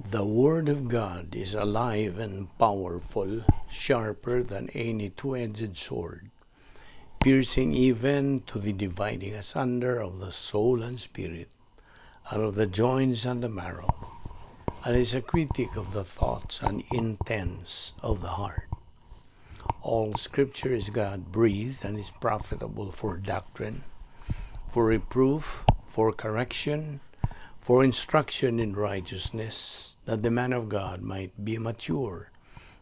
The Word of God is alive and powerful, sharper than any two-edged sword, piercing even to the dividing asunder of the soul and spirit, and of the joints and the marrow, and is a critic of the thoughts and intents of the heart. All Scripture is God breathed and is profitable for doctrine, for reproof, for correction, for instruction in righteousness, that the man of God might be mature,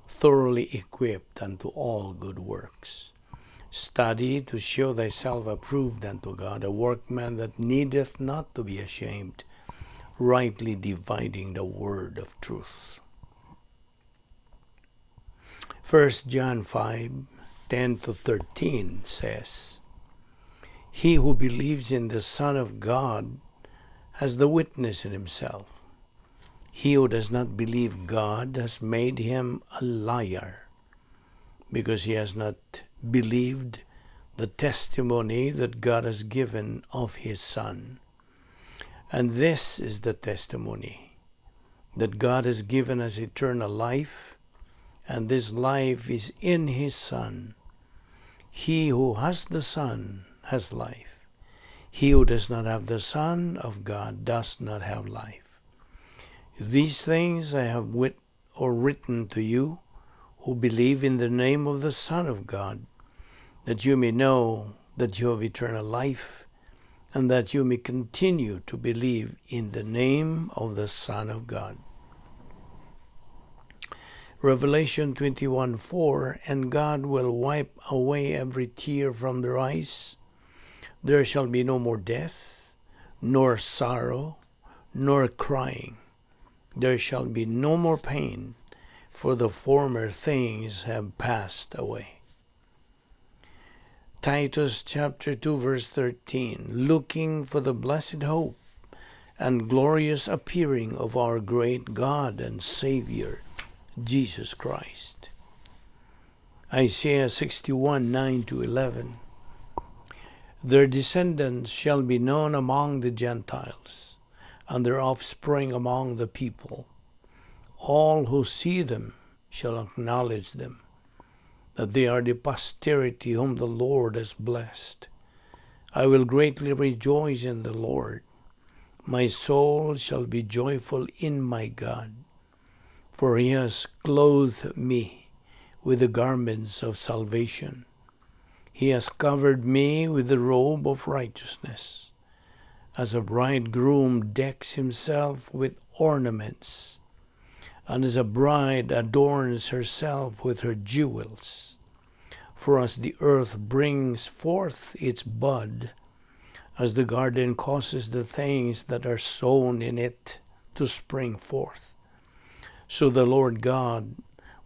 thoroughly equipped unto all good works. Study to show thyself approved unto God, a workman that needeth not to be ashamed, rightly dividing the word of truth. 1 John 5:10 to 13 says, "He who believes in the Son of God has the witness in himself. He who does not believe God has made him a liar, because he has not believed the testimony that God has given of his Son. And this is the testimony, that God has given us eternal life, and this life is in his Son. He who has the Son has life. He who does not have the Son of God does not have life. These things I have wit or written to you who believe in the name of the Son of God, that you may know that you have eternal life, and that you may continue to believe in the name of the Son of God." Revelation 21:4, "And God will wipe away every tear from their eyes. There shall be no more death, nor sorrow, nor crying. There shall be no more pain, for the former things have passed away." Titus chapter 2 verse 13, "Looking for the blessed hope and glorious appearing of our great God and Savior, Jesus Christ." Isaiah 61:9 to 11, "Their descendants shall be known among the Gentiles, and their offspring among the people. All who see them shall acknowledge them, that they are the posterity whom the Lord has blessed. I will greatly rejoice in the Lord. My soul shall be joyful in my God, for he has clothed me with the garments of salvation. He has covered me with the robe of righteousness, as a bridegroom decks himself with ornaments, and as a bride adorns herself with her jewels. For as the earth brings forth its bud, as the garden causes the things that are sown in it to spring forth, so the Lord God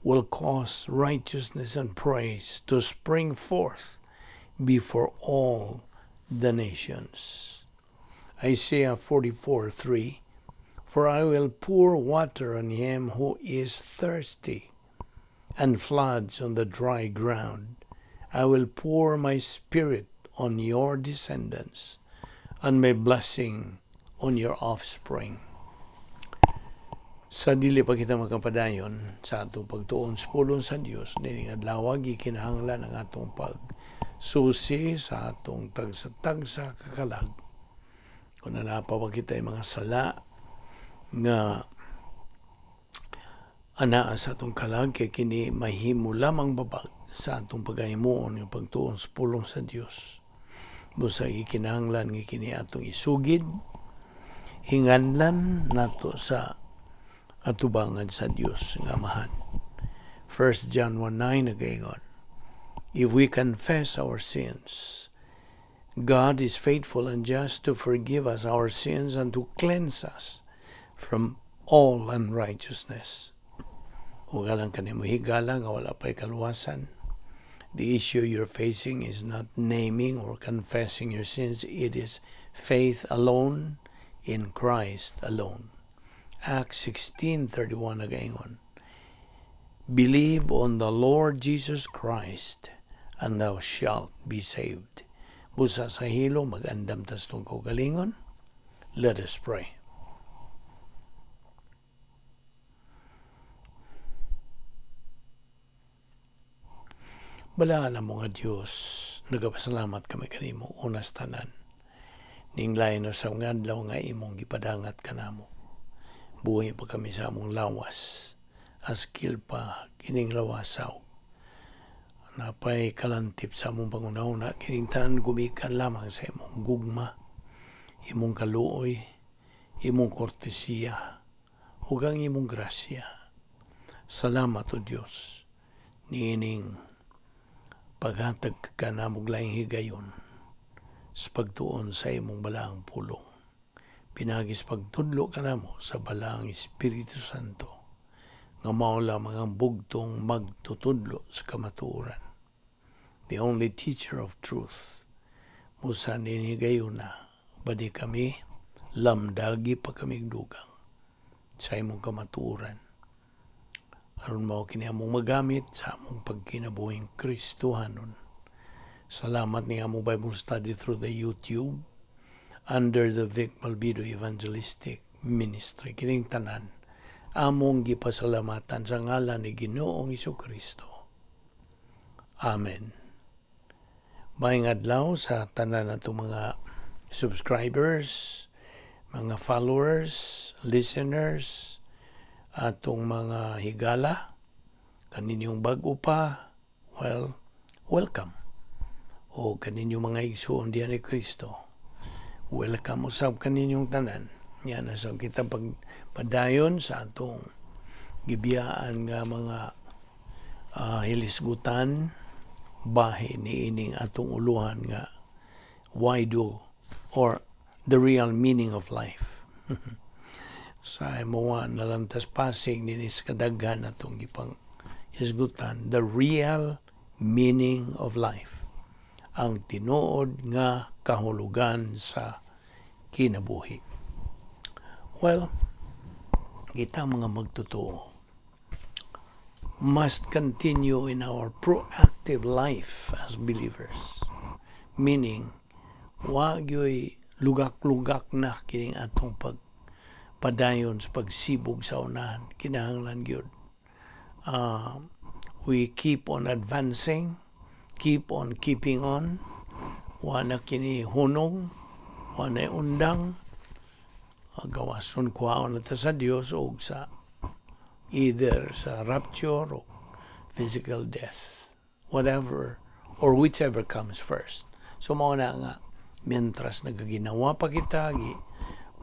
will cause righteousness and praise to spring forth before all the nations." Isaiah 44:3, "For I will pour water on him who is thirsty, and floods on the dry ground. I will pour my spirit on your descendants, and my blessing on your offspring." Sa dili pa kita makapadayon sa atong pagtuon sa pulong sa Dios nining adlaw, gikinahanglan ang atong pagsusi sa atong tagsa-tagsa ka kalag kung naa pa ba kita mga sala nga anaa sa atong kalag, kay kini mahimo lamang babag sa atong paghimuon nga pagtuon sa pulong sa Dios. Busa gikinahanglan nga kini atong isugid, hinganlan nato sa atubangan sa Dios nga Amahan. 1 John 1:9 nagaingon, "If we confess our sins, God is faithful and just to forgive us our sins and to cleanse us from all unrighteousness." Huwag lang kanimo higala nga wala pa'y kaluwasan. The issue you're facing is not naming or confessing your sins. It is faith alone in Christ alone. Acts 16:31 nagaingon, "Believe on the Lord Jesus Christ and thou shalt be saved." Busa sa hilom, mag-andam tas atong kaugalingon. Let us pray. Balaan mo nga Dios, nagapasalamat kami kanimo unas tanan. Ning lain sa nga adlaw nga imong gipadangat kanamo. Buhi pa kami sa among lawas. Askil pa kining lawasaw. Napay kalantip sa among panghunahuna, kining tanan gumikan lamang sa imong gugma, imong kaluoy, imong kortesiya, ug ang imong grasya. Salamat, O Dios, niining paghatag ka namog laing higayon sa pagtuon sa imong balaang pulong. Pinaagi sa pagtudlo kanamo sa Balaang Espiritu Santo nga mao lamang ang bugtong magtutudlo sa kamatuoran. The only teacher of truth. Busa niini higayuna, badi kami, lamdagi pa kami dugang sa imong kamatuoran. Aron mao kini among magamit sa among pagkinabuhing Kristohanon. Salamat ni among Bible study through the YouTube under the Vic Malvido Evangelistic Ministry. Kining tanan among gipasalamatan sa ngalan ni Ginoong Kristo. Amen. Maayong adlaw sa tanan natong mga subscribers, mga followers, listeners, atong mga higala, kaninyong bag-o pa, well, welcome. O kaninyong mga igsuon diyan ni Kristo. Welcome usab kaninyong tanan. Yan na sa kita pagpadayon sa atong gibiyaan nga mga hilisgutan bahin niining atong uluhan nga why do or the real meaning of life. Sa imoha nalantas pasig ninis kadaghan atong gipang hisgutan the real meaning of life, ang tinuod nga kahulugan sa kinabuhi. Well, kita mga magtotoo must continue in our proactive life as believers, meaning wa gyoy lugak-lugak na kining atong pag padayon sa pagsibog sa unahan. Kinahanglan gyud we keep on advancing, keep on keeping on. Wa na kini hunong, wa na undang, gawason kuhaon na ta sa Dios og sa either sa rapture or physical death, whatever or whichever comes first. So mao na nga mientras nagaginawa pa kita, gi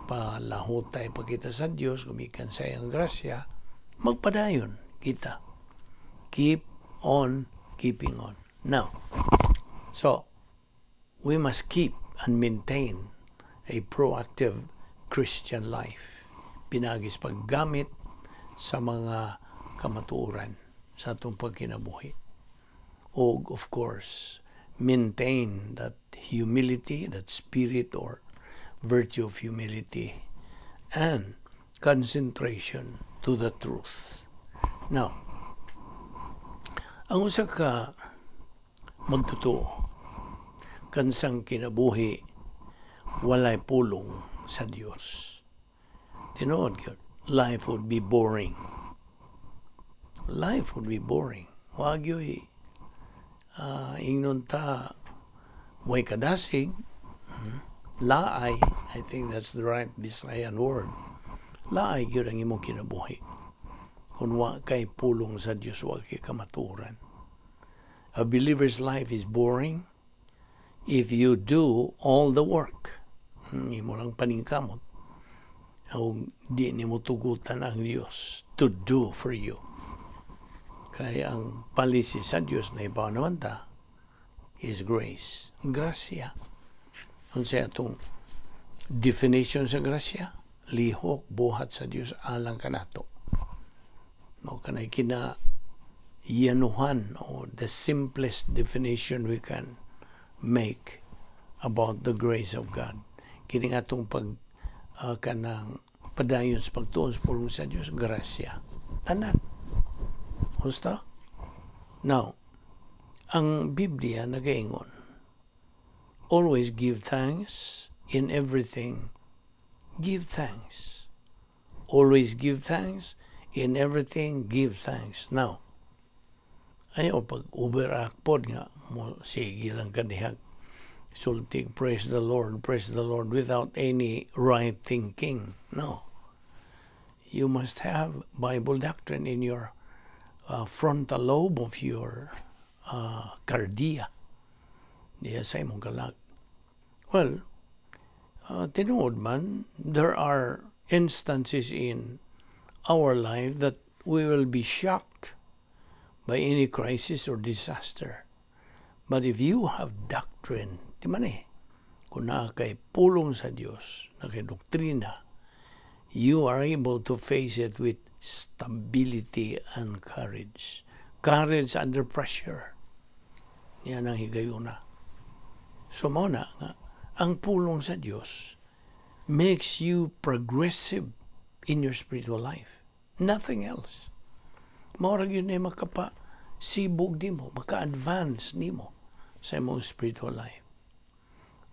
palahutay pa kita sa Dios gumikan sa iyang grasya, magpadayon kita, keep on keeping on. Now, so we must keep and maintain a proactive Christian life pinaagi sa paggamit sa mga kamatuoran sa atong pagkinabuhi og of course maintain that humility, that spirit or virtue of humility and concentration to the truth. Now, ang usa ka magtotoo kansang kinabuhi walay pulong sa Dios. Tinuod gyud, life would be boring. Life would be boring. Wa gyoy ingnon ta way kadasig, Laay, I think that's the right Bisayan word. Laay gyud ang imong kinabuhi kung wa kay pulong sa Dios, wa kay kamatuoran. A believer's life is boring if you do all the work. Imo lang paningkamot. O di nimo tugutan ang Dios to do for you. Kaya ang policy sa Dios na ibaw naman ta is grace. Grasya. Unsa atong definition sa grasya? Lihok buhat sa Dios alang kanato. Mao kanay kina yanuhan or the simplest definition we can make about the grace of God. Kini atong pag kanang padayon sa pagtuon sa pulong sa Dios, grasya. Tanan. Husto? Now, ang Biblia nagaingon, "Always give thanks in everything. Give thanks. Always give thanks in everything. Give thanks." Now, Ayaw pag overact pod nga mo sige lang ka diha sulti, "Praise the Lord, praise the Lord," without any right thinking. No. You must have Bible doctrine in your frontal lobe of your cardia. Diya sa imong kalag. Well, tinuod man, there are instances in our life that we will be shocked by any crisis or disaster. But if you have doctrine, di man eh, kung naa kay pulong sa Dios, naa kay doktrina, you are able to face it with stability and courage. Courage under pressure. Yan ang higayuna. So mao na nga, ang pulong sa Dios makes you progressive in your spiritual life. Nothing else. Mao ra gyud ni makapasibog nimo, maka-advance nimo sa imong spiritual life.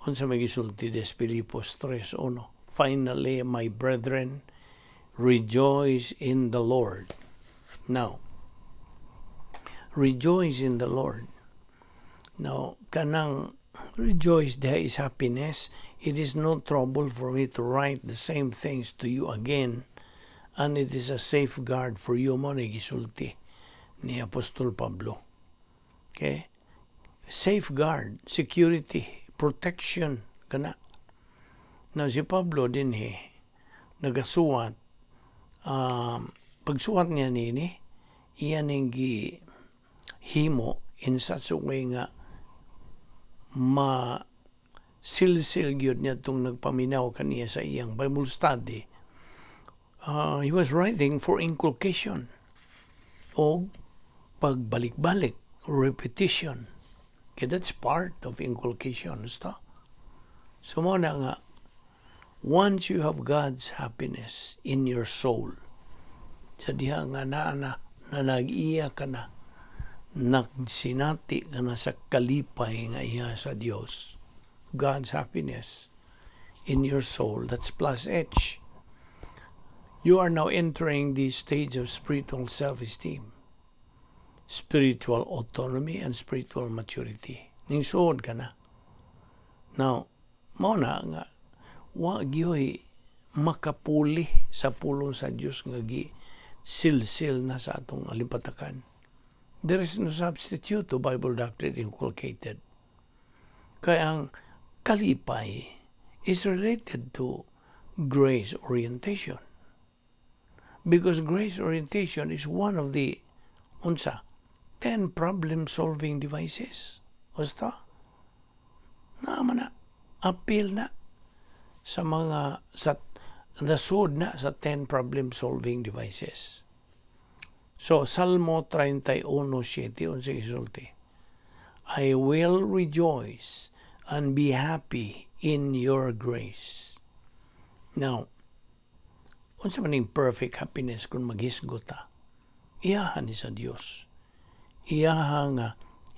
Unsa may gisulti des Filipos 3:1? "Finally, my brethren, rejoice in the Lord." Now, rejoice in the Lord. Now, kanang rejoice there is happiness. "It is no trouble for me to write the same things to you again, and it is a safeguard for you," mao ni gisulti ni Apostol Pablo. Okay? Safeguard, security, protection, kana. Now, si Pablo dinhi, nagasuwat, pagsuwat niya nini, iya ning gi himo in such a way nga ma silsil gyud niya itong nagpaminaw kaniya sa iyang Bible study. He was writing for inculcation o pagbalik-balik, repetition. Okay, that's part of inculcation. Basta. So mao na nga, once you have God's happiness in your soul, sa diha nga naa na, na nag-iya ka na, nagsinati ka na sa kalipay nga iya sa Dios, God's happiness in your soul, that's plus H. You are now entering the stage of spiritual self-esteem, spiritual autonomy, and spiritual maturity. Ning suod ka na. Now, mao na nga, wa gyoy makapuli sa pulong sa Dios nga gi silsil na sa atong alimpatakan. There is no substitute to Bible doctrine inculcated. Kaya ang kalipay is related to grace orientation. Because grace orientation is one of the unsa 10 problem-solving devices. Basta, naman na, appeal na sa mga, sa, nasud na sa 10 problem-solving devices. So, Salmo 31:7, unsa gisulti? "I will rejoice and be happy in your grace." Now, unsa man ning perfect happiness kung maghisgot ta? Iyahan ni sa Dios. Iyaha nga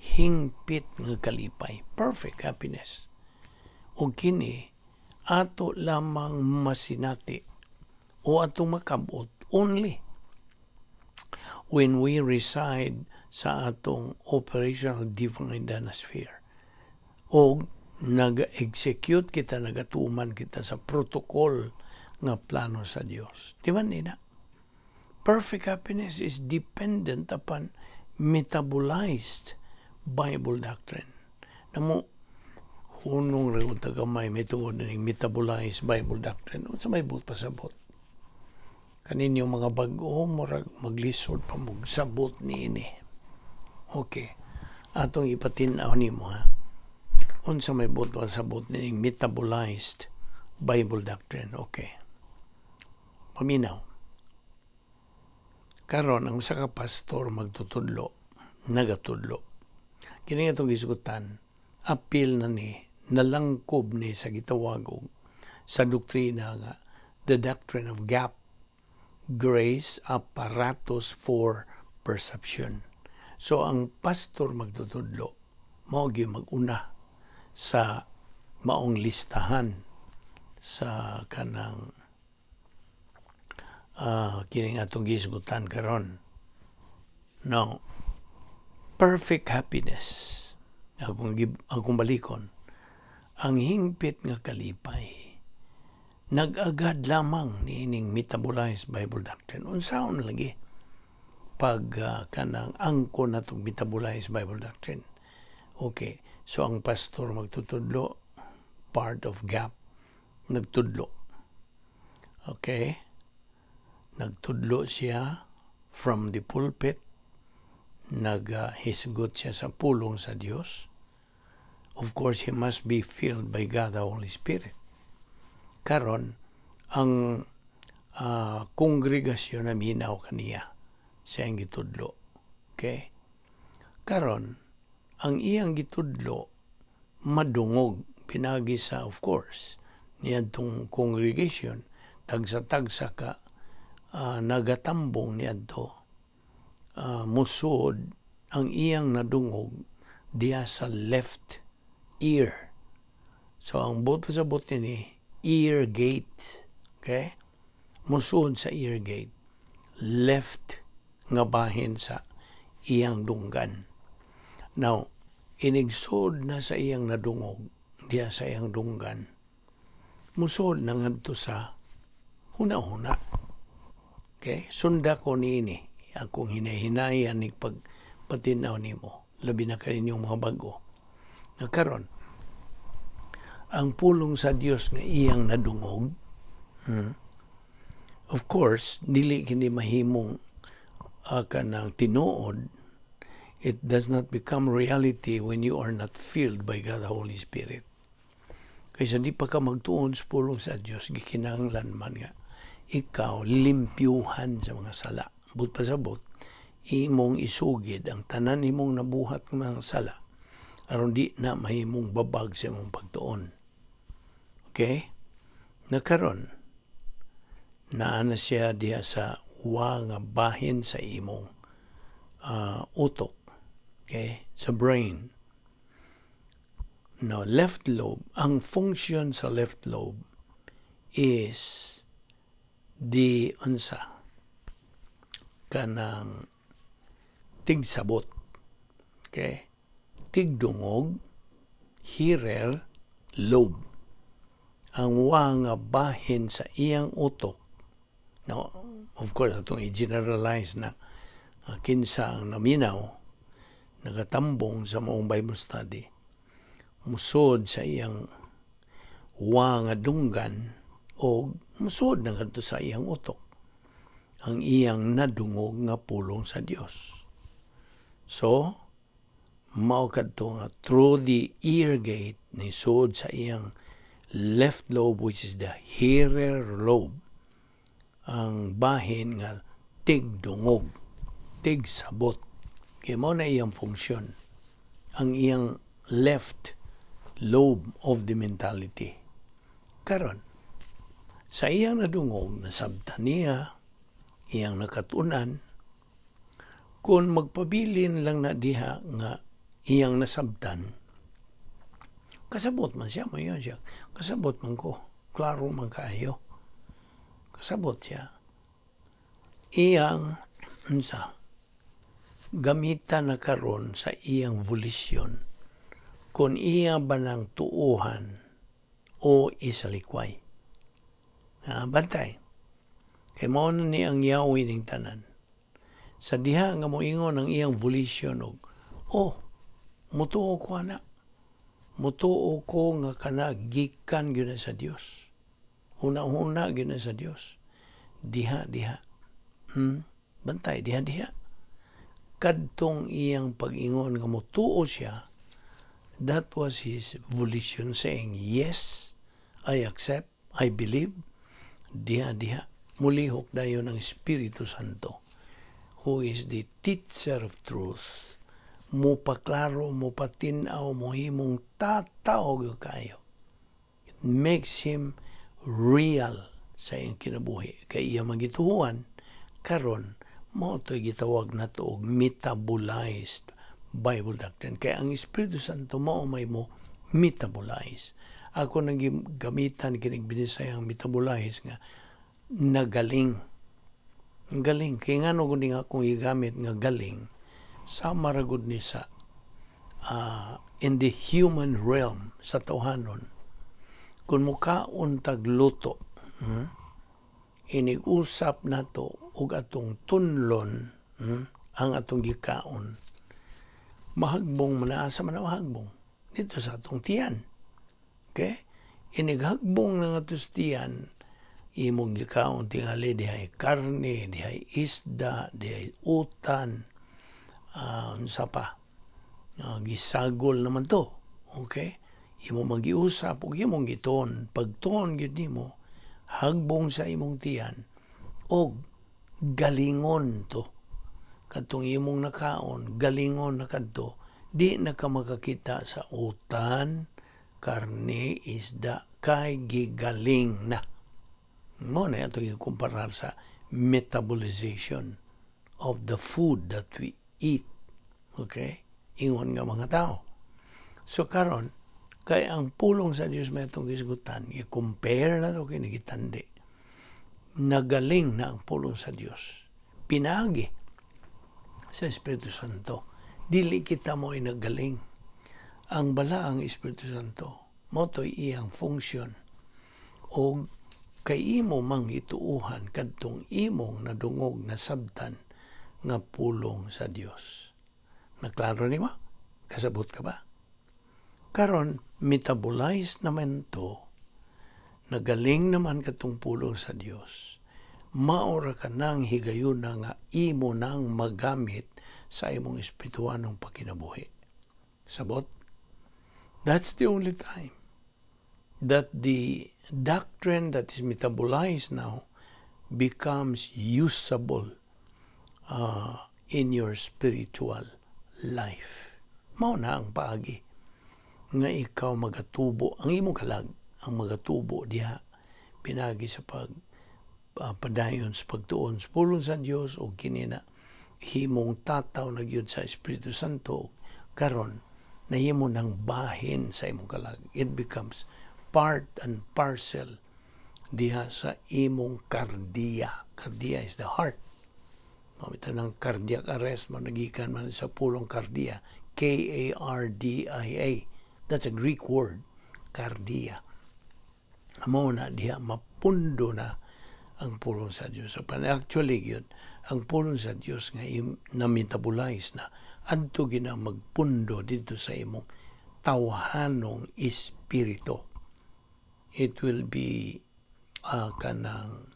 hingpit nga kalipay, perfect happiness. O kini ato lamang masinati o atong makabot only when we reside sa atong operational divine dynasphere o nag-execute kita, nagatuman kita sa protocol nga plano sa Dios. Di ba nina? Perfect happiness is dependent upon metabolized Bible doctrine. Namo, hunong ra kong tagamay may tungod ning metabolized Bible doctrine. Unsa may buot pasabot? Kaninyo mga bag-o, murag maglisod pa mong sabot niini. Okay. Atong ipatin-aw nimo ha. Unsa may buot pasabot nining metabolized Bible doctrine? Okay. Paminaw. Karon ang usa ka pastor magtutudlo, nagatudlo. Kini atong gisgutan, apil na ni, nalangkob ni sa gitawag og sa doktrina nga the doctrine of GAP, grace apparatus for perception. So ang pastor magtutudlo, mao gyud mag-una sa maong listahan sa kanang kining atong gisgutan karon. Now, Perfect happiness, akong balikon, ang hingpit nga kalipay nag-agad lamang niining metabolized Bible doctrine. Unsaon lagi pag kanang angkon natong metabolized Bible doctrine? Okay, so ang pastor magtutudlo, part of gap, nagtudlo. Okay? Nagtudlo siya from the pulpit, naghisgot siya sa pulong sa Dios. Of course, he must be filled by God the Holy Spirit. Karon, ang kongregasyon naminaw kaniya sa iyang gitudlo. Okay? Karon, ang iyang gitudlo madungog pinagi sa, of course, niadtong congregation, tagsa-tagsa ka nagatambong niadto, musod ang iyang nadungog diya sa left ear. So ang buot pasabot ni ear gate. Okay? Musod sa ear gate. Left nga bahin sa iyang dunggan. Now, inigsod na sa iyang nadungog diya sa iyang dunggan, musod na ngadto sa huna-huna. Okay? Sunda ko niini akong hinahinayan ni pagpatinaw nimo, labi na kaninyong mga bago. Na karon, ang pulong sa Dios nga iyang nadungog, of course, dili kini mahimong kanang tinuod. It does not become reality when you are not filled by God the Holy Spirit. Kaysa di pa ka magtuon sa pulong sa Dios, gikinahanglan man nga ikaw limpyuhan sa mga sala. Buot pasabot, imong isugid ang tanan nimong nabuhat ng mga sala aron di na mahimong babag sa imong pagtuon. Okay? Na karon, naa na siya diha sa wa nga bahin sa imong utok. Okay? Sa brain. Now, left lobe, ang function sa left lobe is the unsa kanang tigsabot. Okay? Tigdungog, hearer lobe. Ang wa nga bahin sa iyang utok. Now, of course, atong i-generalize na kinsa ang naminaw, nagatambong sa maong Bible study, musod sa iyang wa nga dunggan o musod na kadto sa iyang utok ang iyang nadungog nga pulong sa Dios. So, mao kadto nga through the ear gate ni sud sa iyang left lobe, which is the hearer lobe, ang bahin nga tigdungog, tigsabot. Kay mao na iyang funksyon, ang iyang left lobe of the mentality. Karon, sa iyang nadungog, nasabtan niya, iyang nakatunan, kung magpabilin lang na diha nga iyang nasabtan, kasabot man siya, mayon siya, "Kasabot man ko, klaro man kaayo." Kasabot siya. Iyang, unsa, gamitan na karon sa iyang volition kung iya ba ng tuuhan o isalikway. Ah, bantay. Kay mao na ni ang yawi ning tanan. Sa diha nga moingon ang iyang volition og, "Oh, mutuo ko ana. Mutuo ko nga kana gikan gyud na sa Dios. Huna-huna gyud na sa Dios." Diha diha. Bantay, diha diha. Kadtong iyang pag-ingon nga mutuo siya, that was his volition saying, "Yes, I accept, I believe." Diha diha. Mulihok dayon ang Espiritu Santo, who is the teacher of truth. Mupaklaro, mupatinaw, muhimong tataw gyud kayo. It makes him real sa iyang kinabuhi. Kay iya magituhuan, karon mao to'y gitawag nato og metabolized Bible doctrine. Kay ang Espiritu Santo mao may mo metabolize. Ako nang gamitan kinig Binisayang metabolize nga nagaling. Ang galing. Kaya nga no nga akong gigamit nga galing, Sama ra gud ni sa in the human realm, sa tawhanon. Kung mukaon tag luto, inig-usap nato og atong tunlon, ang atong gikaon, mahagbong man. Asa man ang mahagbong? Dito sa atong tiyan. Okay? Inighagbong na nga sa tiyan, imong gikaon tingali dihay karne, dihay isda, dihay utan, unsa pa, gisagol naman to. Okay? Imo magiusap ug imong gituon. Pagtuon gyud nimo, hagbong sa imong tiyan og galingon to. Kadtong imong nakaon, galingon na kadto, di na ka makakita sa utan, karne, isda, kay gigaling na. Mao na ato ikumparar sa metabolization of the food that we eat. Okay? Ingon nga mga tao. So karon, kay ang pulong sa Dios may atong gisgutan, i-compare na to kini gitandi. Nagaling na ang pulong sa Dios. Pinagi sa Espiritu Santo. Dili kita mo nagaling. Ang balaang Espiritu Santo, mao to'y iyang function. O kay imo mang ituuhan kadtong imong nadungog na sabtan nga pulong sa Dios. Naklaro nimo? Kasabot ka ba? Karon, metabolize naman to, nagaling naman katong pulong sa Dios. Maura ka nang higayon na nga imo nang magamit sa imong espirituanong pakinabuhi. Sabot? That's the only time that the doctrine that is metabolized now becomes usable in your spiritual life. Mao na ang paagi nga ikaw magatubo, ang imong kalag ang magatubo diha pinagi sa pag padayon sa pagtuon sa pulong sa Dios o kini na himong tataw na gyud sa Espiritu Santo. Karon nahimo ng bahin sa imong kalag. It becomes part and parcel diha sa imong kardiya. Kardiya is the heart. Mamita ng cardiac arrest mo, nagikan man sa pulong kardiya. Kardia. That's a Greek word, kardia. Mao na diha mapundo na ang pulong sa Dios. So, actually yun, ang pulong sa Dios nga na metabolize na adto gina magpundo dito sa imong tawhanong espiritu. It will be kanang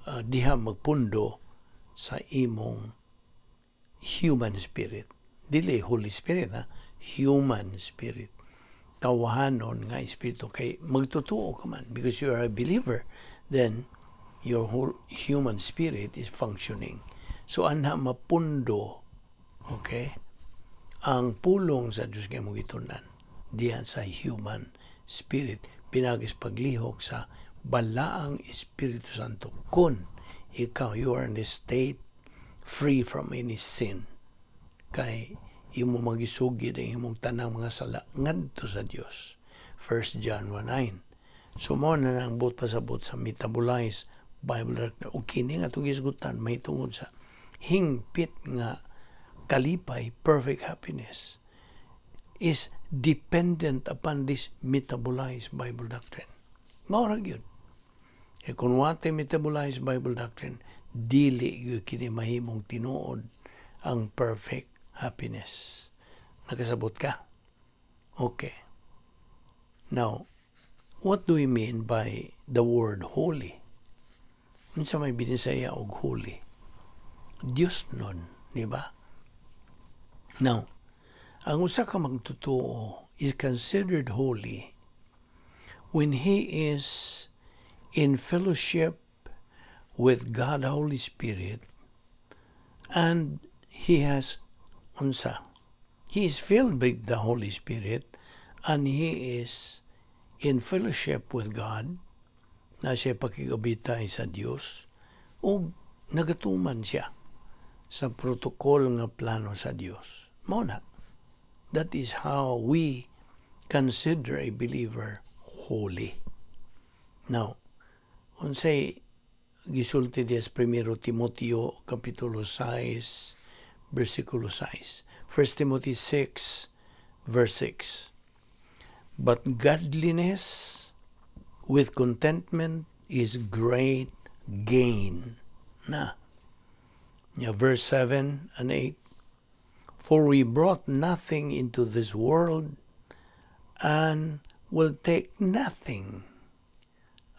diha magpundo sa imong human spirit. Dili Holy Spirit ha, human spirit. Tawhanon nga espiritu kay magtutuo ka man because you are a believer, then your whole human spirit is functioning. So anha mapundo, okay, ang pulong sa Diyos nga imong gitunan diyan sa human spirit pinagis paglihok sa balaang Espiritu Santo kung ikaw, you are in a state free from any sin, kay imo magisugid ang imong tanang mga sala ngadto sa Dios, 1 John 1:9. So mo na nang buot pasabot sa metabolized Bible ug kini nga atong gisgutan may tungod sa hingpit nga kalipay. Perfect happiness is dependent upon this metabolized Bible doctrine. Mao ra gyud. E kung wate metabolized Bible doctrine, dili gyud kini mahimong tinuod ang perfect happiness. Nakasabot ka? Okay. Now, what do we mean by the word "holy"? Unsa may binisaya og "holy"? Diyos nun, di ba? Now, ang usa ka magtotoo is considered holy when he is in fellowship with God the Holy Spirit and he has unsa? He is filled with the Holy Spirit and he is in fellowship with God na siya pakigabitay sa Dios o nagatuman siya sa protocol nga plano sa Dios. Mao na. That is how we consider a believer holy. Now, unsay Gisulti diya sa Primero Timoteo kapitulo 6 versikulo 6. 1 Timothy 6 verse 6. "But godliness with contentment is great gain." Na. Yeah, verse 7 and 8. "For we brought nothing into this world and will take nothing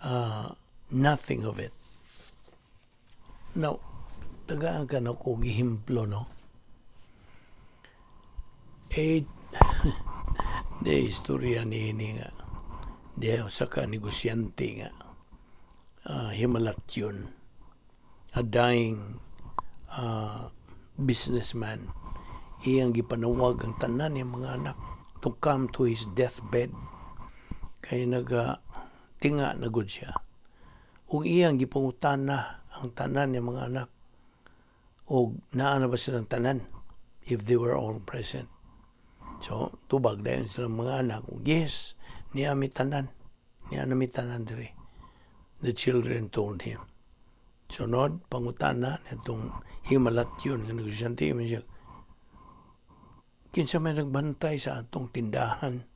of it." Now, tagaan ka na ko gihimplo, no? Eight, de istorya ni ini nga, di sa ka negosyante nga, himalatyon, a dying businessman. Iyang gipanawag ang tanan niyang mga anak to come to his deathbed. Kay naga tinga na gud siya. Ug iyang gipangutana ang tanan niyang mga anak og naa na ba silang tanan, if they were all present. So, tubag dayon silang mga anak. Ug "Yes, niya mi tanan. Niya na mi tanan diri," the children told him. Sunod, pangutana nitong himalatyon nga negosyante man siya, "Kinsa may nagbantay sa atong tindahan?"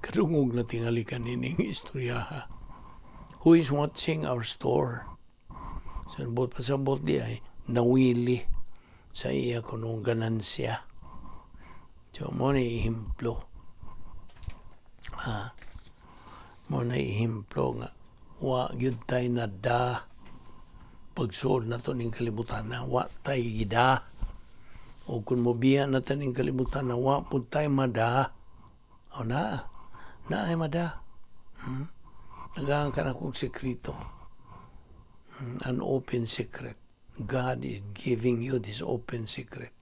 Kadungog na tingali kanining istoryaha. "Who is watching our store?" So, buot pasabot di ay nawili sa iya kunong ganansya. So, mao ni ehemplo. Ah, mao na ehemplo nga wa gyud tay nada pagsuod nato ning kalibutan na wa tay gida o kung mobiya na ta ning kalibutan na wa pud tay mada o na na ay mada. Tagaan ka na kong sekreto. An open secret. God is giving you this open secret.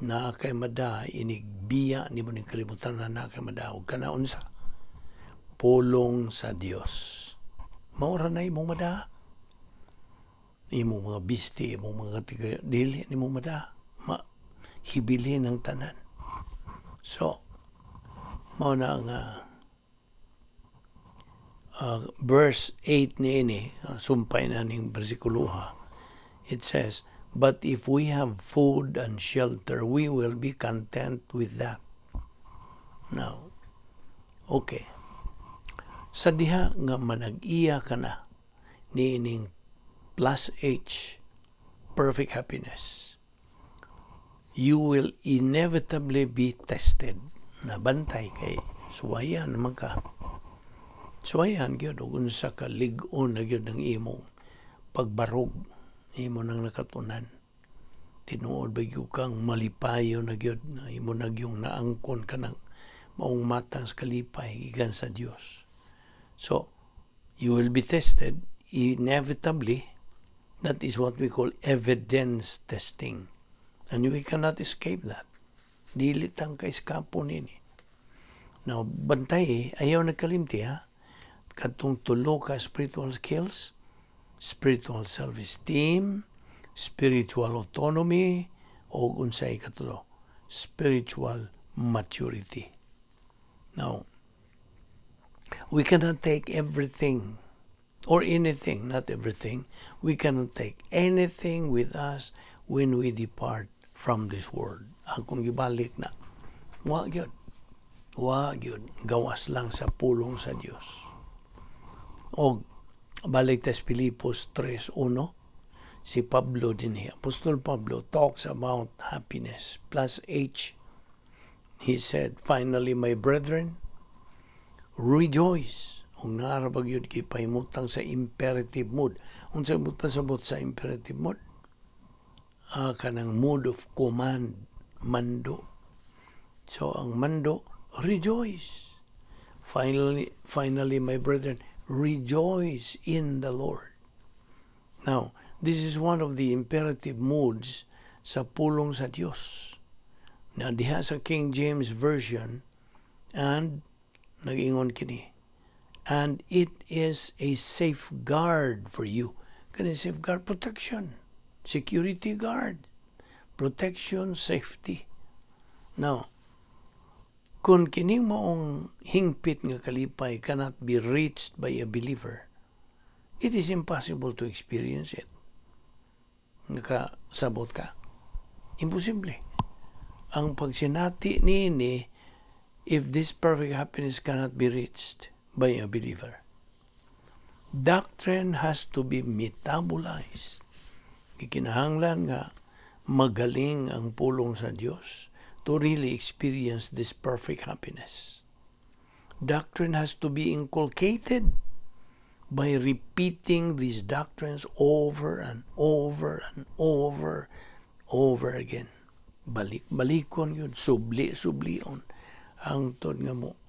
Naa kay mada inigbiya nimo ning kalibutan na naa kay mada ug kana unsa? Pulong sa Dios. Mao ra na imong mada. Imong mga bisti, imong mga tiga, dili nimo mada. Ma hibilin ang tanan. So, mao na nga verse 8 niini, sumpay na ning bersikulo ha. It says, "But if we have food and shelter, we will be content with that." Now, okay. Sa diha nga manag-iya ka na niining plus H, perfect happiness, you will inevitably be tested. Nabantay kay suwayan naman ka. Suwayan gyud og unsa ka lig-on na gyud ang imong pagbarog, imo nang nakatunan. Tinuod ba gyud kang malipayo na gyud na imo na gyung naangkon kanang maong matang sa kalipay gikan sa Dios. So, you will be tested inevitably. That is what we call evidence testing. And we cannot escape that. Dili tang ka-eskapo nini. Now, bantay, ayaw nagkalimti ha. Katong tulo ka spiritual skills, spiritual self-esteem, spiritual autonomy, o unsay katulo, spiritual maturity. Now, we cannot take everything or anything, not everything. We cannot take anything with us when we depart from this world. Akong gibalik na. Wa gyud. Wa gyud. Gawas lang sa pulong sa Dios. Og balik ta sa Filipos 3:1, si Pablo din, Apostol Pablo talks about happiness plus H. He said, "Finally, my brethren, rejoice." Ug naa ra ba gyud gipahimutang sa imperative mood. Unsa mo pasabot sa imperative mood? Ah, kanang mood of command, mando. So ang mando, rejoice. "Finally, finally, my brethren, rejoice in the Lord." Now, this is one of the imperative moods sa pulong sa Dios. Na diha sa King James Version and nag-ingon kini, "And it is a safeguard for you." Kani safeguard, protection, security guard, protection, safety. Now, kung kining maong hingpit nga kalipay cannot be reached by a believer, It is impossible to experience it. Nakasabot ka? Imposible. Ang pagsinati niini, if this perfect happiness cannot be reached by a believer. Doctrine has to be metabolized. Gikinahanglan nga magaling ang pulong sa Dios to really experience this perfect happiness. Doctrine has to be inculcated by repeating these doctrines over and over and over over again. Balik-balikon gyud, subli-sublion hangtod nga mo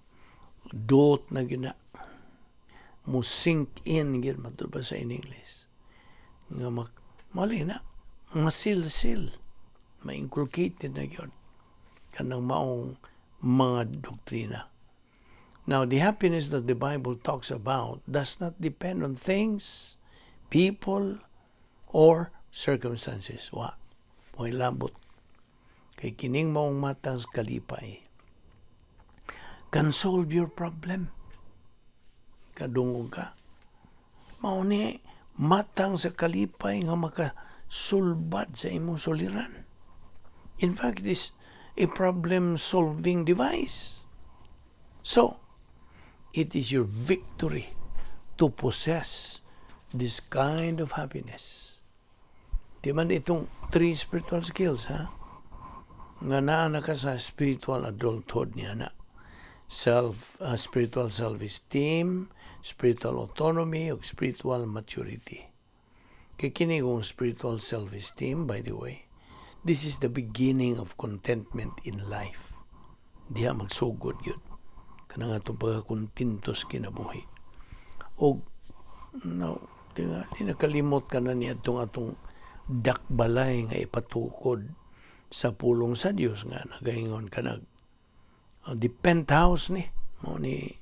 dot na gyud na, mo sink in gyud, matud pa sa in English nga mak mali na masilsil, ma-inculcated na gyud kanang maong mga doktrina. Now, the happiness that the Bible talks about does not depend on things, people, or circumstances. Wa. Way labot. Kay kining maong matang sa kalipay can solve your problem. Kadungog ka? Mao ni matang sa kalipay nga makasulbad sa imong suliran. In fact, it is a problem-solving device. So, it is your victory to possess this kind of happiness. Di man itong three spiritual skills, ha? Nga naa na ka sa spiritual adulthood niya na. Spiritual self-esteem, spiritual autonomy, ug spiritual maturity. Kay kini kung spiritual self-esteem, by the way, this is the beginning of contentment in life. Diha magsugod gyud. Kanang atong pagkakontento sa kinabuhi. Og no, di nakalimot ka na niya atong atong dakbalay nga ipatukod sa pulong sa Dios nga nagaingon ka nag the penthouse ni mo ni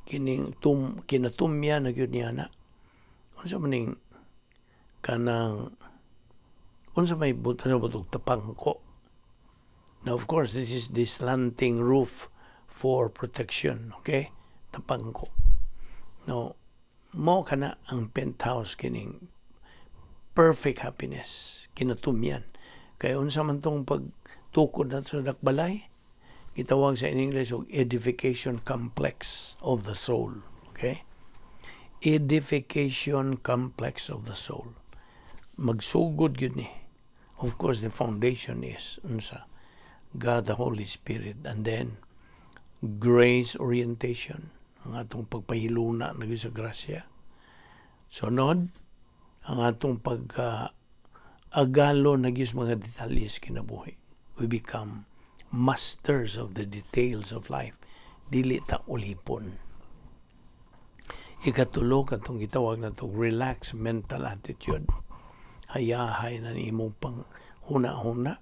kining tum kinatumya na gyud niya na unsa man ning kanang unsa may buta sa butog tapangko. Now, of course, this is the slanting roof for protection, okay? Tapangko. Now, mo kana ang penthouse kining perfect happiness kinatumyan. Kay unsa man tong pagtukod nato sa dakbalay, gitawag sa in English og edification complex of the soul, okay? Edification complex of the soul. Magsugod gyud ni. Of course, the foundation is unsa? God the Holy Spirit, and then grace orientation, ang atong pagpahiluna na gyud sa grasya. Sunod, ang atong pagka agalo na gyud sa mga detalye sa kinabuhi. We become masters of the details of life. Dili ta ulipon. Ikatulo, katong gitawag na to relaxed mental attitude. Hayahay na ni imong pang huna-huna.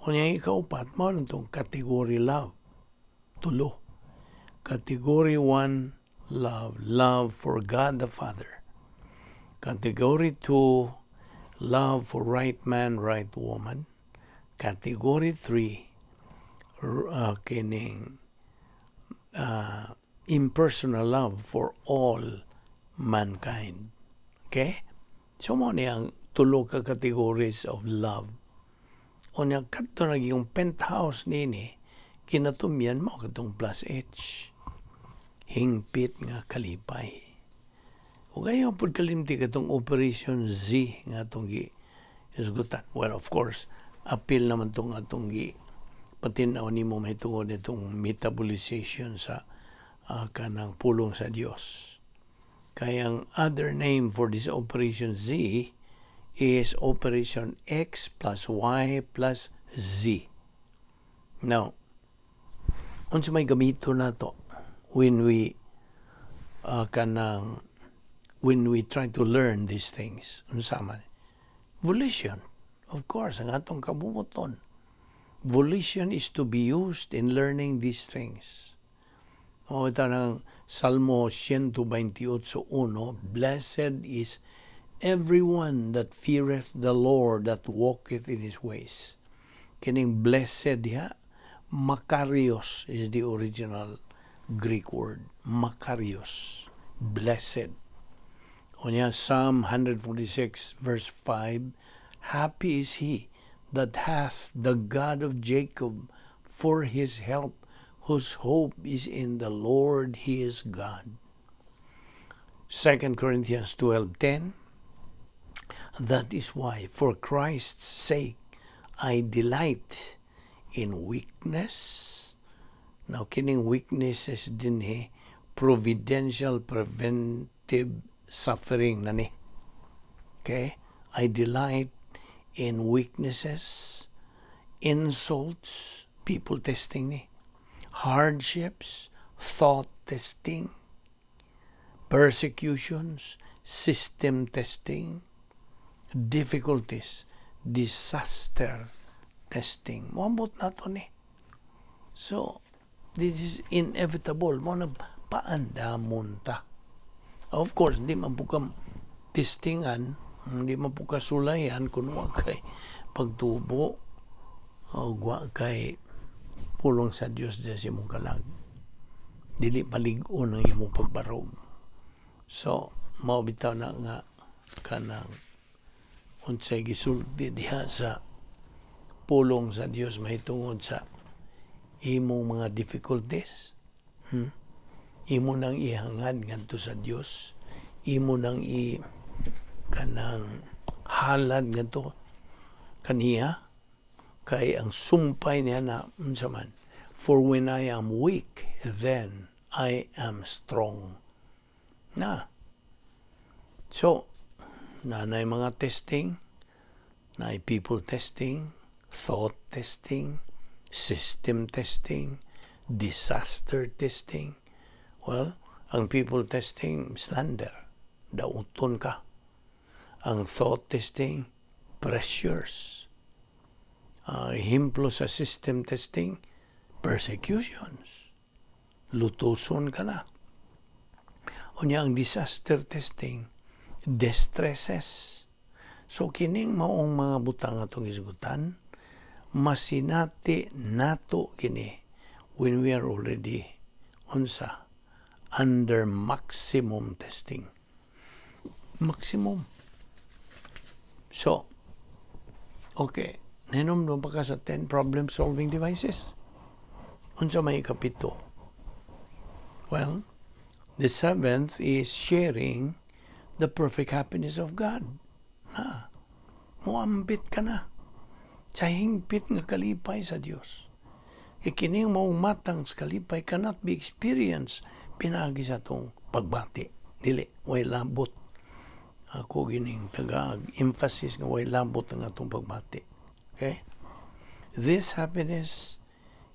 Unya, ikaupat mo na itong category love. Tulo. Category 1, love. Love for God the Father. Category 2, love for right man, right woman. Category 3, kining impersonal love for all mankind. Okay? So mo ni ang tulo ka categories of love. Unya kadto na yung penthouse nini kinatumyan mo katong plus H. Hingpit nga kalipay. Ug ayaw pud kalimti katong Operation Z nga atong gi hisgutan. Well, of course, apil naman tong atong gi patin-aw nimo mahitungod nitong metabolization sa kanang pulong sa Dios. Kaya ang other name for this Operation Z is Operation X plus Y plus Z. Now, unsa may gamito nato when we kanang when we try to learn these things? Unsa man? Volition. Of course, ang atong kabumuton. Volition is to be used in learning these things. O ito ng Salmo 128.1, "Blessed is everyone that feareth the Lord, that walketh in His ways." Kining blessed diha, makarios is the original Greek word. Makarios. Blessed. Unya Psalm 146 verse 5, "Happy is he that hath the God of Jacob for his help, whose hope is in the Lord his God." 2 Corinthians 12:10, "That is why, for Christ's sake, I delight in weakness." Now, kining weaknesses dinhi, providential preventive suffering na ni. Okay? I delight in weaknesses, insults, people testing ni, hardships, thought testing, persecutions, system testing, difficulties, disaster testing. Moabot na to ni. So, this is inevitable. Mao na paandamon ta. Of course, hindi man pud ka testingan, hindi man pud ka sulayan kung wa kay pagtubo o wa kay pulong sa Dios diya sa imong kalag. Dili palig-on ang imong pagbarog. So, mao bitaw na nga kanang unsay gisulti diha sa pulong sa Dios mahitungod sa imong mga difficulties. Imo nang ihangad ngadto sa Dios. Imo nang i kanang halad ngadto kaniya, kay ang sumpay niya na unsa man, "For when I am weak, then I am strong." Na so nanay mga testing, naay people testing, thought testing, system testing, disaster testing. Well, ang people testing, slander, dauton ka. Ang thought testing, pressures. Ehemplo sa system testing, persecutions. Lutuson ka na. Unya ang disaster testing, distresses. So kining maong mga butang atong hisgutan, masinati nato kini when we are already unsa, under maximum testing. Maximum. So, okay. Nahinumdum pa ka sa 10 problem solving devices? Unsa may ikapito? Well, the seventh is sharing the perfect happiness of God. Na, muambit ka na sa hingpit nga kalipay sa Dios. Kining maong matang sa kalipay cannot be experienced pinaagi sa atong pagbati. Dili, way labot. Ako gining taga emphasis nga way labot ang atong pagbati. Okay? This happiness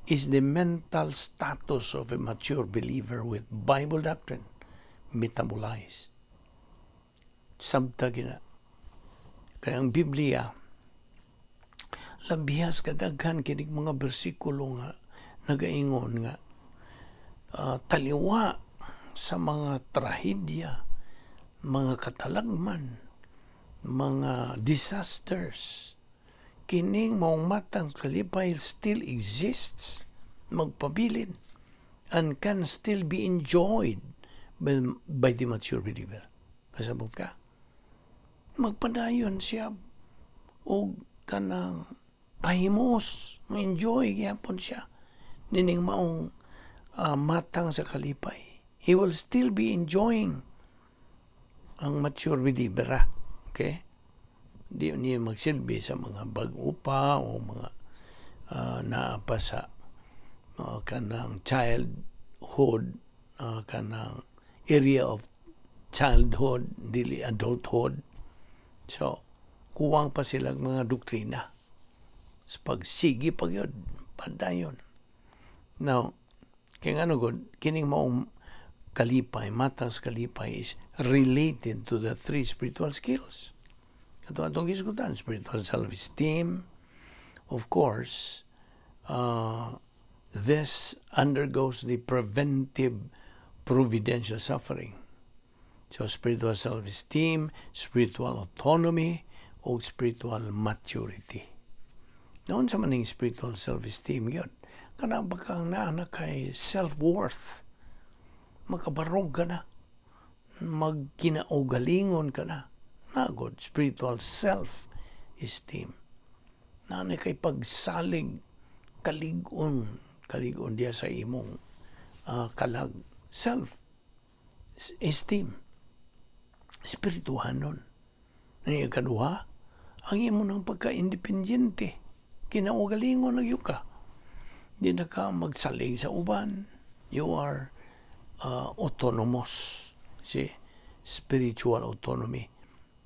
is the mental status of a mature believer with Bible doctrine metabolized. Sabta gina. Kaya ang Biblia, labihas kadaghan kinig mga bersikulo nga nagaingon nga taliwa sa mga trahedya, mga katalagman, mga disasters, kining maong matang kalipay still exists, magpabilin, and can still be enjoyed by the mature believer. Kasabot ka? Magpadayon siya og kanang pahimos, enjoy gyapon siya nining maong matang sa kalipay. He will still be enjoying, ang mature believer. Okay? Di niya magsilbi sa mga bag-o pa o mga naa pa sa kanang childhood, kanang area of childhood, dili adulthood. So, kuwang pa silang mga doktrina. Sa pagsigi pa gyud, padayon. Now, kaya nga god, kining maong kalipay, matang sa kalipay is related to the three spiritual skills. Kato atong gisgutan, spiritual self-esteem. Of course, this undergoes the preventive providential suffering. So, spiritual self-esteem, spiritual autonomy, o spiritual maturity. Noon sa maning spiritual self-esteem yun, kana ba kang naa na kay self-worth, makabarog ka na. Magkinaugalingon ka na. Nagod, spiritual self-esteem. Naa kay pagsalig, kalig-on, kalig-on diya sa imong kalag. Self-esteem. Espirituhanon. Ang ikaduha, ang imo ng pagka-independyente. Kinaugalingon na gyud ka. Di na ka magsalig sa uban. You are autonomous. See? Spiritual autonomy.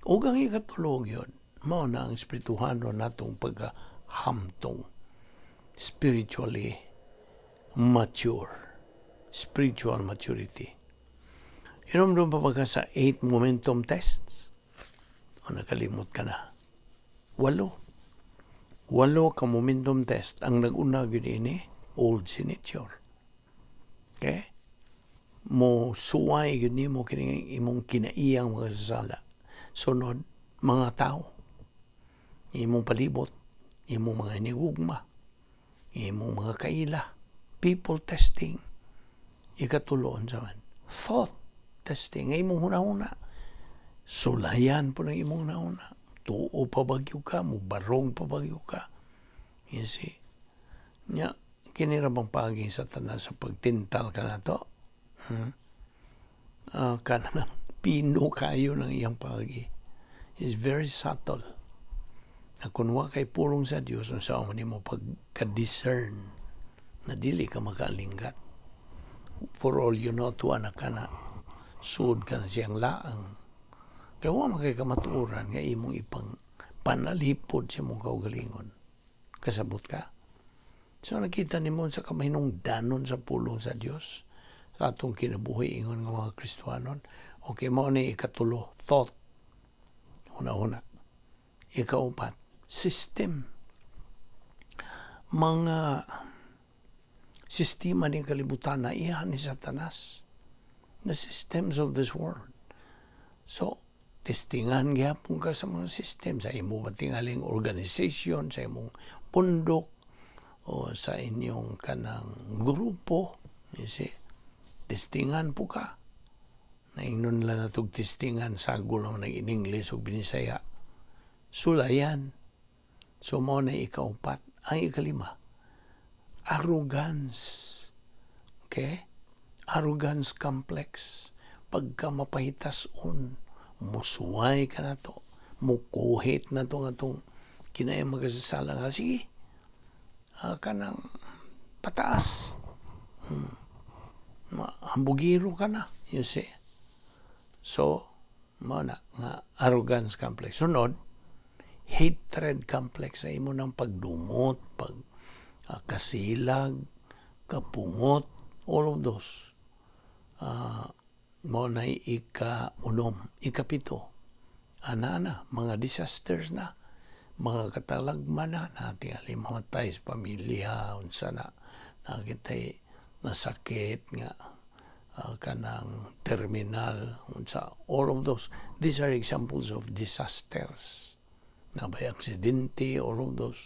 Ug ang ikatulo gyud, mao na ang espirituhanon natong pagkahamtong. Spiritually mature. Spiritual maturity. Inomdum pa ba ka sa eight momentum tests? O nakalimot ka na? Walo. Walo ka momentum test. Ang nag-una gyud ini, old sin nature. Okay? Mo suway gyud nimo kini imong kinaiyang mga sala. Sunod, mga tao. Imong palibot, imong mga hinigugma, imong mga kaila. People testing. Ikatulo, unsa man? Thought testing. Nga imong hunahuna. Sulayan pud ang imong hunahuna. Tuo pa ba gyud ka, mubarog pa ba gyud ka? You see? Nya, kini ra bang paagi sa tanan sa pagtintal ka nato? Hmm? Kanang pino kayo ng iyang pagi. Is very subtle. Na kung wa kay pulong sa Dios, unsa man nimo pagka-discern na dili ka makaalinggat? For all you know, tuwa na ka na sud ka na siyang laang. Kaya wa man kay kamatuoran nga imong ipang panalipod sa imong kaugalingon. Kasabot ka? So nakita nimo sa kamahinungdanon sa pulong sa Dios sa atong kinabuhi ingon nga mga Kristohanon. Okay, mao ni ikatulo, thought. Una-una. Ikaupat, system. Mga sistema ni kalibutan na iya ni Satanas. The systems of this world. So, testingan gyapon ka sa mga system sa imo ba tingaling organization, sa imong pundok o sa inyong kanang grupo, you see? Testingan pud ka. Naingnon nila natog testingan, sagol naman ng in English ug Binisaya, sulayan. So mao na ikaupat. Ang ikalima, arrogance. Okay, arrogance complex, pagka mapahitason, musuway ka na to, mukuhit na to nga tong kinaya magasasala nga, sige, kanang pataas. Hambugiro ka na, you see. So, mao na nga arrogance complex. Sunod, hatred complex, sa imo ng pagdumot, pag kasilag, kapungot, all of those. Mao na ika-unom, ikapito. Ana na, mga disasters na, mga katalagman na, natingali mamatay sa pamilya, unsa na, nakitay nasakit nga kanang terminal, unsa, all of those. These are examples of disasters. Na by aksidente, all of those.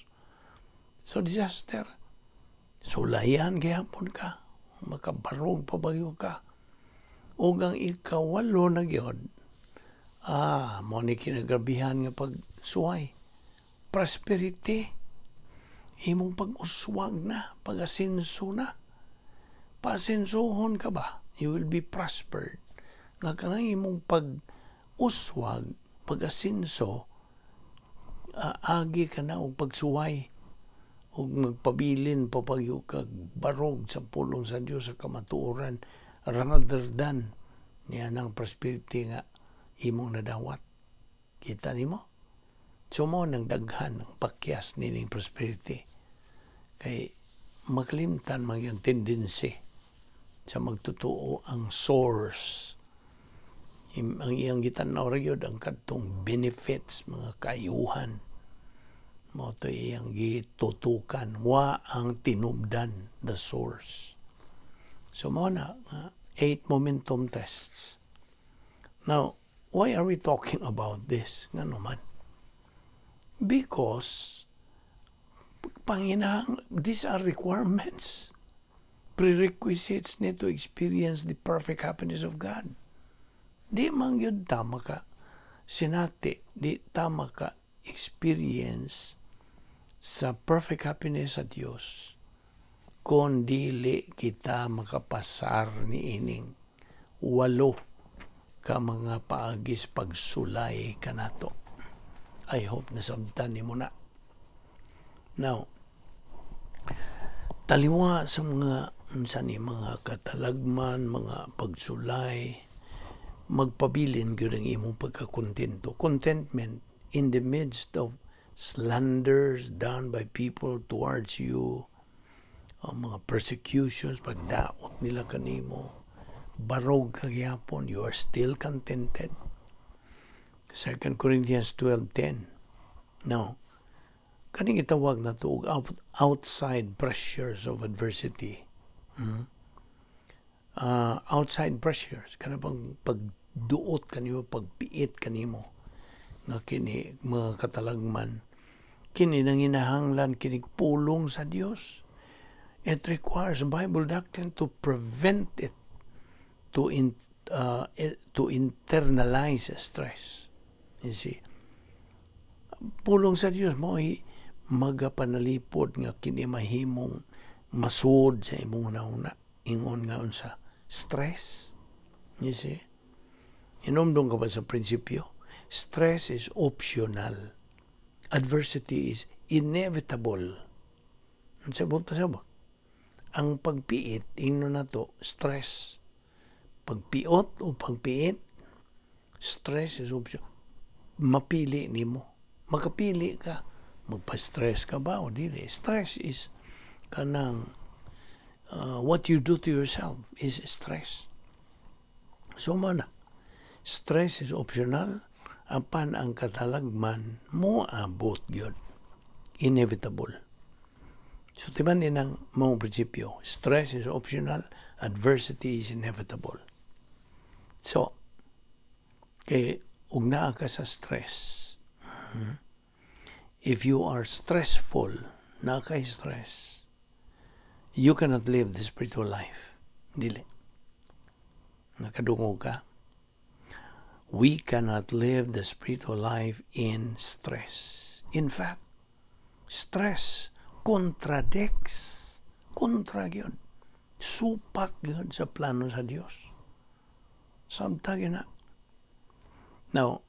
So disaster. Sulayan gihapon ka. Makabarog pa bagyo ka. Ug ang ikawalo na gyud, mao ni kinagrabihan nga pagsuway. Prosperity. Imong pag-uswag na, pag-asenso na. Paasensohon ka ba? You will be prospered. Nga kanang imong pag-uswag, pag-asenso, agi ka na og pagsuway ug magpabilin pa pagyo kag barog sa pulong sa Dios, sa kamatuoran, rather than niya ng prosperity nga imong nadawat. Kita nimo? So mao nang daghan ang pakyas nining prosperity kay makalimtan man yung tendency sa magtotoo ang source. Ang iyang gitan-aw ra gyud ang kadtong benefits, mga kaayuhan. Mao to iyang gitutukan, wa ang tinubdan, the source. So mao na nga eight momentum tests. Now, why are we talking about this? Ngano man? Because panginahang these are requirements, prerequisites need to experience the perfect happiness of God. Di man gyud ta maka sinati, di ta maka experience sa perfect happiness sa Dios kung dili kita makapasar ni ining walo ka mga paagis pagsulay kanato. I hope nasabtan nimo na. Now, taliwa sa mga unsa ni mga katalagman, mga pagsulay, magpabilin gyud ang imong pagkakontento. Contentment in the midst of slanders done by people towards you, ang mga persecutions, pagdaot nila kanimo, barog ka gyapon, you are still contented. 2 Corinthians 12:10. Now, kaning itawag na to og outside pressures of adversity. Outside pressures, kana bang pagduot kanimo, pagpiit kanimo, nga kini mga katalagman, kini nanginahanglan kini pulong sa Dios. It requires Bible doctrine to prevent it, to internalize stress. You see, pulong sa Dios mo ay magapanalipod nga kini mahimong masud sa imong hunahuna ingon nga unsa stress. You see, inomdong ka ba sa prinsipyo? Stress is optional, adversity is inevitable. Unsa buot pasabot? Ang pagpiit, ingno nato stress, pagpiot o pagpiit, stress is optional. Mapili nimo, makapili ka, magpa-stress ka ba o dili. Stress is kanang what you do to yourself is stress. So man na, stress is optional, apan ang katalagman mo abot gyud, inevitable. So timan din ang mga prinsipyo. Stress is optional, adversity is inevitable. So, kay ug naa ka sa stress, if you are stressful, naa kay stress, you cannot live the spiritual life. Dili. Nakadungog ka? We cannot live the spiritual life in stress. In fact, stress contradicts, kontra gyud, supak gyud sa plano sa Dios. Samta gyud na. Now,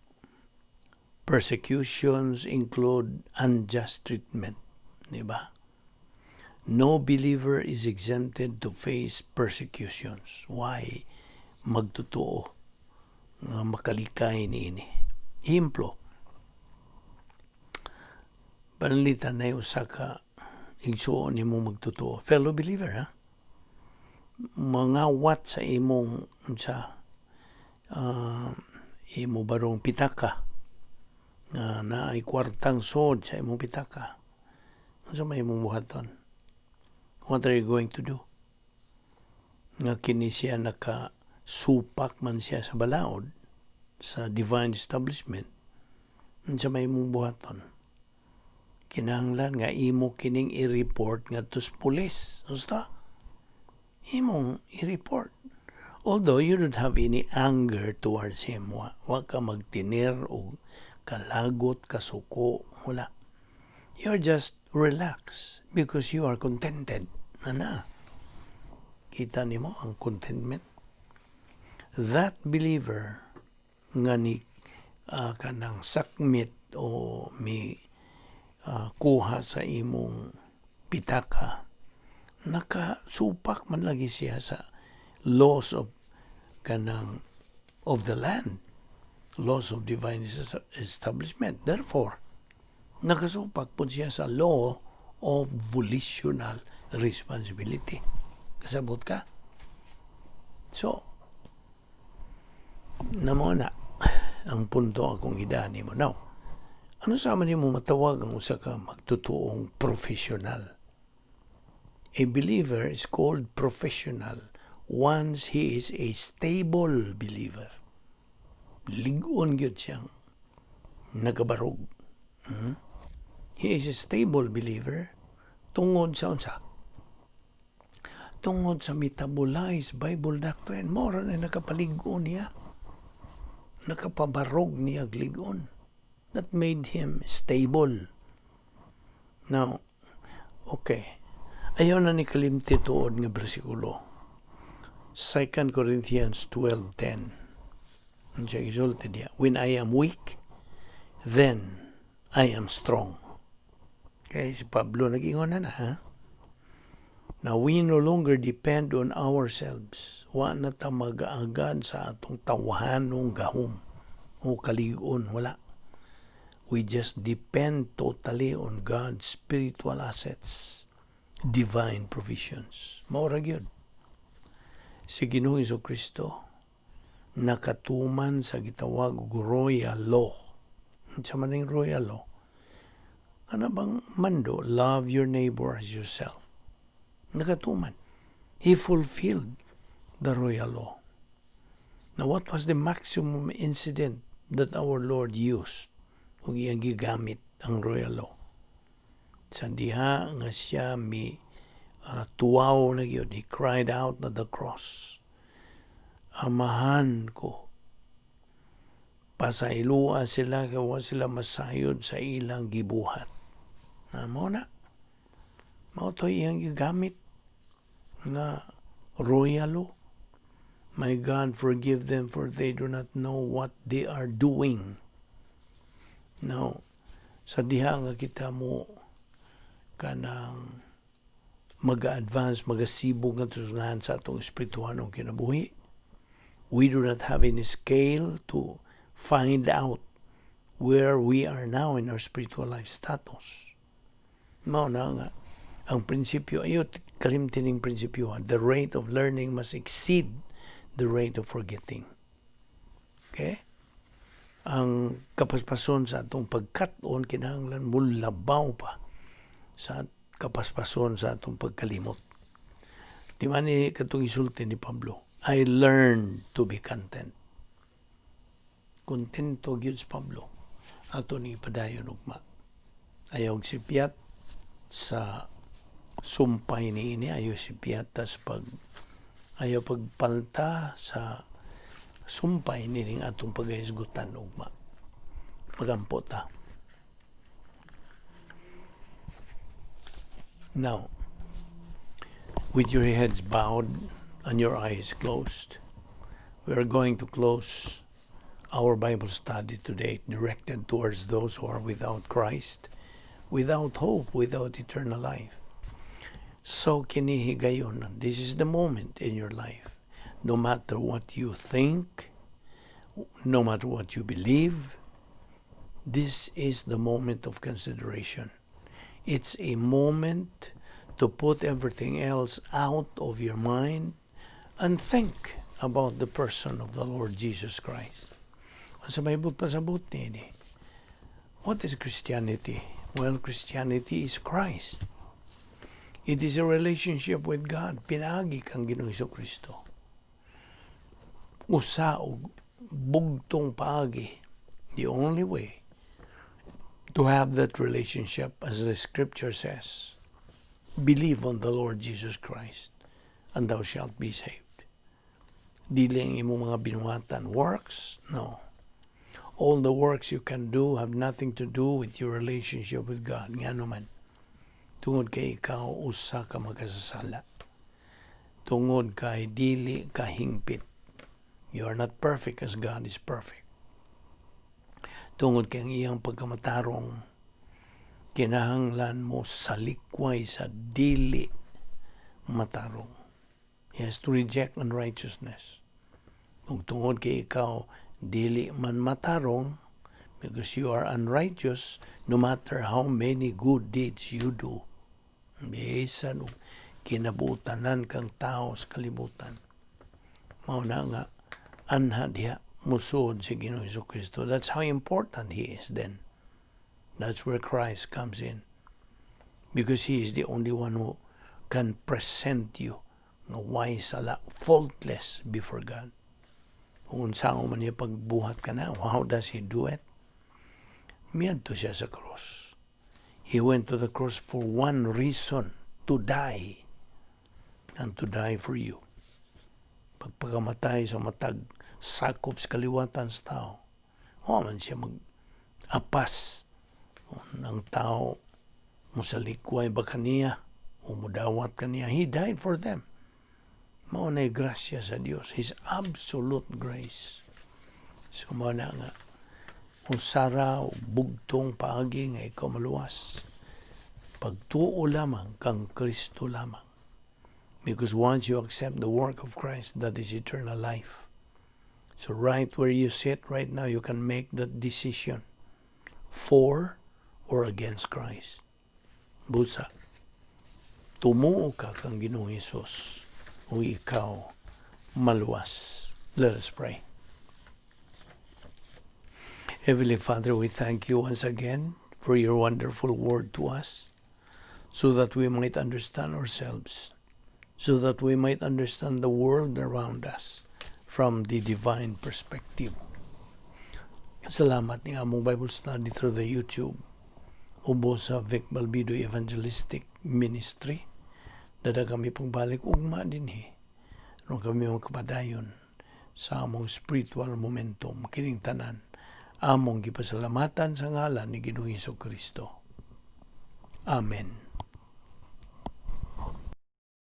persecutions include unjust treatment, di ba? No believer is exempted to face persecutions. Why? Magtotoo nga makalikay niini. Ehemplo, pananglitan na usa ka igsuon nimo magtotoo, fellow believer ha, mangawat sa imong sa imo barong pitaka nga naay kwartang sod sa imong pitaka. Unsa may imong buhaton? What are you going to do? Nga kini siya naka supak man siya sa balaod, sa divine establishment. Unsa may imong buhaton? Kinahanglan nga imo kining i-report ngadto sa pulis. Basta imong i-report, although you don't have any anger towards him. Wa ka magtinir og kalagot, kasuko, wala. You're just relaxed because you are contented na na. Kita nimo ang contentment? That believer nga ni kanang sakmit o mi kuha sa imong pitaka, nakasupak man lagi siya sa laws of kanang of the land, laws of divine establishment. Therefore, nakasupak po siya sa law of volitional responsibility. Kasabot ka? So, namo na ang punto akong idani mo. Now, ano sa man nimo matawag ang usa ka magtutuong professional? A believer is called professional once he is a stable believer. Lig-on gyud siyang nagabarog. He is a stable believer tungod sa unsa? Tungod sa metabolized Bible doctrine, mora na nakapalig-on niya. Nakapabarog niya lig-on. That made him stable. Now, okay. Ayaw na ni kalimti tuod nga bersikulo. 2 Corinthians 12:10. Ang siya gisulti diya, "When I am weak, then I am strong." Okay, si Pablo nag-ingon na na, ha? Now, we no longer depend on ourselves. Wa na ta mag-aagad sa atong tawhanong gahom o kalig-on. Wala. We just depend totally on God's spiritual assets, divine provisions. Mao ra gyud. Si Ginoong Kristo nakatuman sa gitawag og royal law. Sa maning royal law? Kana bang mando, "Love your neighbor as yourself." Nakatuman. He fulfilled the royal law. Now, what was the maximum incident that our Lord used kung iyang gigamit ang royal law? Sa diha nga siya mi tuwaw na gyud, he cried out at the cross, "Amahan ko, pasaylua sila kay wa sila masayod sa ilang gibuhat." Na mao na. Mao to iyang gigamit nga royal law. "My God, forgive them, for they do not know what they are doing." Now, sa diha nga kita mo kanang mag-advance, magasibog nga tusunahan sa atong espirituhanong kinabuhi, we do not have any scale to find out where we are now in our spiritual life status. Mao na nga, ang prinsipyo, ayo kalimti ning prinsipyo, the rate of learning must exceed the rate of forgetting. Okay? Ang kapaspason sa atong pagkat-on kinahanglan mulabaw pa sa kapaspason sa atong pagkalimot. Di man ni katong isulti ni Pablo, "I learned to be content." Kontento gyud si Pablo. Ato ni padayon ugma. Ayaw sipyat sa sumpay niini, ayaw sipyat sa pag ayaw pagpalta sa sumpay nining atong paghisgutan ugma. Magampo ta. Now, with your heads bowed and your eyes closed, we are going to close our Bible study today, directed towards those who are without Christ, without hope, without eternal life. So kini higayon, this is the moment in your life. No matter what you think, no matter what you believe, this is the moment of consideration. It's a moment to put everything else out of your mind and think about the person of the Lord Jesus Christ. Sa may pasabot niini, what is Christianity? Well, Christianity is Christ. It is a relationship with God. Pinaagi kang Ginoong Kristo. Usa og bugtong paagi, the only way to have that relationship, as the scripture says, "Believe on the Lord Jesus Christ and thou shalt be saved." Dili ang imong mga binuhatan, works, no. All the works you can do have nothing to do with your relationship with God. Ngano man? Tungod kay ikaw usa ka makasasala. Tungod kay dili ka hingpit. You are not perfect as God is perfect. Tungod kay ang iyang pagkamatarong kinahanglan mo salikway sa dili matarong. He has to reject unrighteousness. Kung tungod kay ikaw dili man matarong, because you are unrighteous, no matter how many good deeds you do, bisan og kinabutanan kang tao sa kalibutan. Mao na nga anha diha musuod si Ginoong Kristo. That's how important he is then. That's where Christ comes in. Because he is the only one who can present you nga way sala, faultless before God. Kung unsa man niya pagbuhat ka na, how does he do it? Miadto siya sa cross. He went to the cross for one reason, to die. And to die for you. Pagpakamatay sa matag Sakop sa kaliwatan sa tao. Wa man siya mag-apas ang tao musalikway ba kaniya o mudawat kaniya. He died for them. Mao na grasya sa Dios, His absolute grace. So mao na nga usa ra bugtong paagi nga ikaw maluwas, pagtuo lamang kang Kristo lamang. Because once you accept the work of Christ, that is eternal life. So right where you sit right now, you can make that decision for or against Christ. Busa, tumuo ka kang Ginoong Hesus ug ikaw maluwas. Let us pray. Heavenly Father, we thank you once again for your wonderful word to us so that we might understand ourselves, so that we might understand the world around us from the divine perspective. Salamat ni among Bible study through the YouTube ubos sa Vic Balbido Evangelistic Ministry. Dada kami pagbalik ugma dinhi. Aron kami makapadayon sa among spiritual momentum, kining tanan among gipasalamatan sa ngalan ni Ginoong Kristo. Amen.